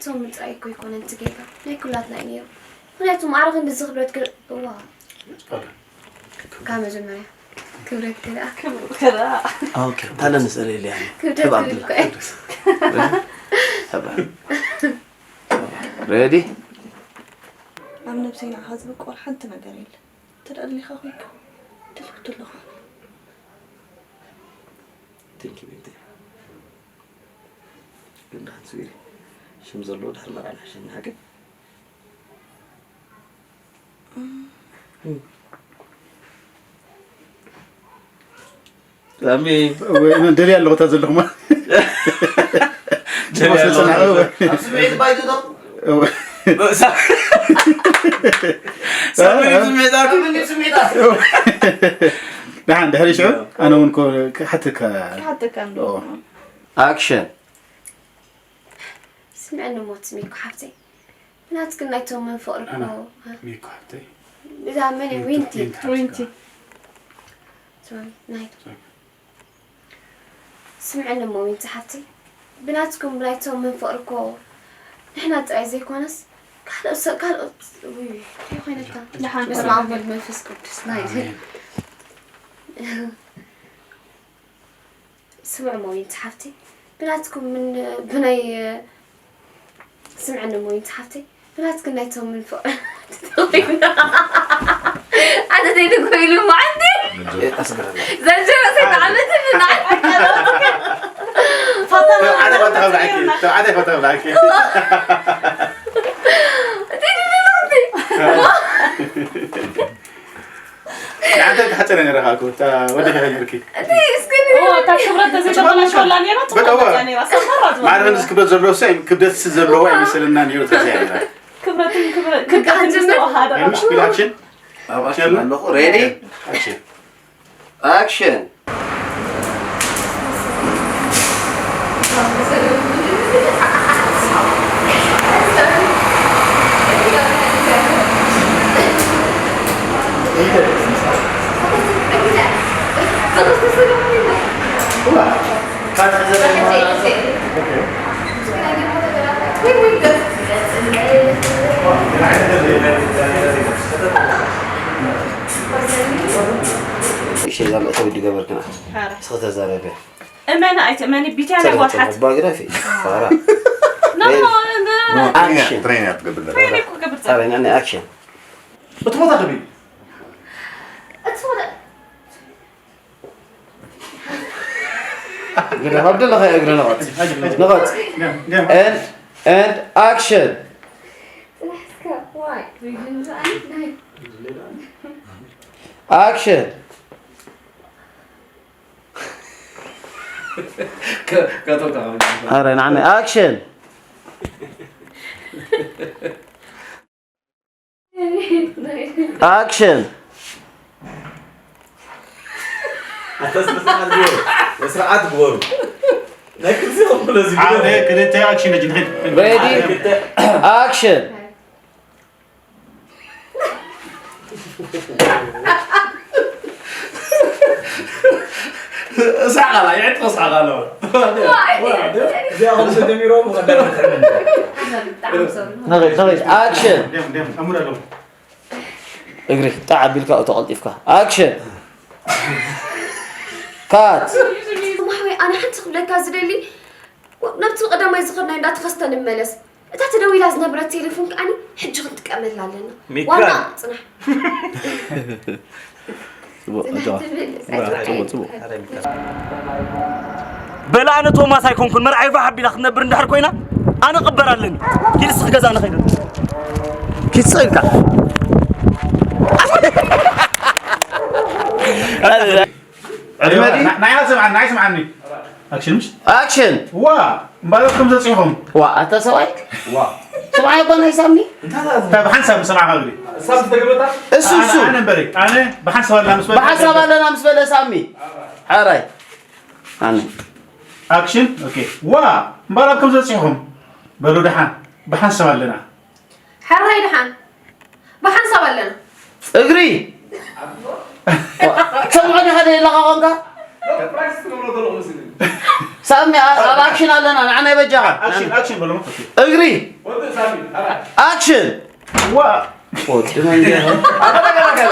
እቶም ምጽኣይ እኮ ኣይኮነን እቲ ጌጋ፣ ናይ ኩላትና እዩ ነይሩ። ምኽንያቱ ማዕረ ክንድዚ ክብረት ክር-፣ እዋ። ካብ መጀመርያ ክብረት ክርኣ። ክብረት ክርኣ። ኦኬ፣ እታ ለምሳሌ ኢለ ያለ ክብደት ተባዕ ክብል ብላ። እኮ እየ። ተባዕ። ሬዲ? ኣብ ነብሰይ ንዓኻ ዝብቆል ሓንቲ ነገር የለ። ተደሊኻ ኮይንካ ትልብት ኣለኻ። ቴንኪ ቤተይ። ግን ደሓን ስቢሪ። ሽም ዘለዎ ድሕሪ መርዓ ንሕሸኒ ሓቂ። ሳሚ ደልያ ኣለኹ እታ ዘለኹ ማለት ደልያ ኣለኹ። እዋ። ኣብ ስምዒት ባይቱ ዶ እዋ። ሳሚ ስሜታቱ ካብ እንዲ ስምዒታት ደሓን ድሕሪ ሽዑ ኣነ እውን ኮ- ክሓተካ ክሓተካ እንዶ ኦ። ኣክሽን ስምዕኒ ሞት ሚኮ ሓፍተይ፣ ብናትክን ናይቶም መን ፍቕሪ እኮ ሚኮ ሓፍተይ እዛ መን እያ? ዊንቲ። ዊንቲ ሶሪ፣ ናይ ስምዕኒ እሞ ዊንቲ ሓፍተይ፣ ብናትኩም ብናይቶም መን ፍቕሪ እኮ ንሕና ጥራይ ዘይኮነስ ካልኦት ሰብ ካልኦት ውይ እንታይ ኮይነታ? ደሓን በስመ ኣብ ወልድ መንፈስ ቅዱስ ናይ ስምዕ ሞይን ሓፍቲ ብናትኩም ምን ብናይ ስምዕኒ ሞይን ሓፍቲ ብናትክን ናይቶም ምን ፍቕሪ ኣነ ዘይደ ኮይሉ ማዓንቲ ኣስገረና ዘንጀሮ ሰይጣዓመት ብና ተብዓተ ፈተኸብላዕኪ ተብዓተ ፈተኸብላዕኪ ንዓንተ ተሓፀረ ነረኻ እኮ እታ ወዲኻ ነርኪ እታ ክብረት ተዘይተበላሸወላ ነይራ በቃ፣ ጽቡቅ እዋ። ነይራ ሰፈራ ማዕረ ክንድስ ክብደት ዘለዎ ሰብ ክብደት ዘለዎ ኣይመስለና ነይሩ ተዚያ ነይራ ክብረትን ክብረ- ክብረት ክብረትን ዝተዋሃደ ምሽ ቢላችን ኣብ ኣክሽን ኣለኹ ሬዲ ኣክሽን ኣክሽን እሺ እዛ መእተዊ ድገበርክና እስኸ ተዛረብያ እመኒ ኣይትእመኒ ቢትያ ናይ ዋልሓት ባዮግራፊ ፋራ ኖ ኣክሽን ትሬን እያ ትገብር ዘላ ኣበይ ናኒ ኣክሽን እቲ ቦታ ክቢ ግደፍ ኣብ ደለኻ እግሪ ንቐፅ ንቐፅ and and action action ኣረ ንዓኒ ኣክሽን ኣክሽን ስርዓት ግበሩ ናይ ክልቲኦም ኩለዚ ሓደ ክልተ ኣክሽን እጅ ንኸይድ ሬዲ ኣክሽን እሳዕ ቃላ ይዕጥቕ እሳዕ ቃላ እዚኣ ክልተ ጀሚሮም ቀዳም ትሕምን ንኸይድ ንኸይድ ኣክሽን ደም ደም ኣሙር ኣለዉ እግሪ ጣዕ ኣቢልካ እቶ ቀልጢፍካ ኣክሽን ካት ማሕወይ ኣነ ሓንቲ ክብለካ ዝደሊ ናብቲ ቀዳማይ ዝኸድናዮ እንዳተኸስተ ንመለስ እታ ተደዊላ ዝነበረት ቴሌፎን ከዓኒ ሕጂ ክንጥቀመላ ኣለና ሚካል። ዋና ፅናሕ ጽቡቅ ፅናሕ ጆ ትብል ጽቡቅ ጽቡቅ በላ ኣነ ቶማስ ኣይኮንኩን መርዓይ ፋሕ ኣቢላ ክትነብር እንድሕር ኮይና ኣነ ቅበር ኣለኒ ኪድ ስኽ ገዛ ንኸይድ ኪድ ስቕ ኢልካ ዕድመ ናይ ስምዓኒ ናይ ስምዓኒ ኣክሽን ምሽ ኣክሽን ዋ እምባለኩም ዘፂኹም ዋ ኣታ ሰብኣይ ዋ ሰብኣይ እኮ ናይ ሳሚ እንታይ ብሓንሳብ ሰማዕካ እግሪ እሱ እሱ ኣነ እምበሪ ኣነ ብሓንሳብ ኣላ ምስ በልኩ ብሓንሳብ ኣለና ምስ በለ ሳሚ ሓራይ ኣነ ኣክሽን ኦኬ ዋ እምባለኩም ዘፂኹም በሉ ደሓን ብሓንሳብ ኣለና ሕራይ ደሓን ብሓንሳብ ኣለና እግሪ ሰምዖ ዲኻ ደለኻ ኾንካ ሳሚ ኣብ ኣክሽን ኣለና ንዓና ይበጃኻ። ኣክሽን ኣክሽን በሎ። እግሪ ወዲ ሳሚ ኣራ ኣክሽን። ዋ ወዲ መንገ ኣበለገለገለ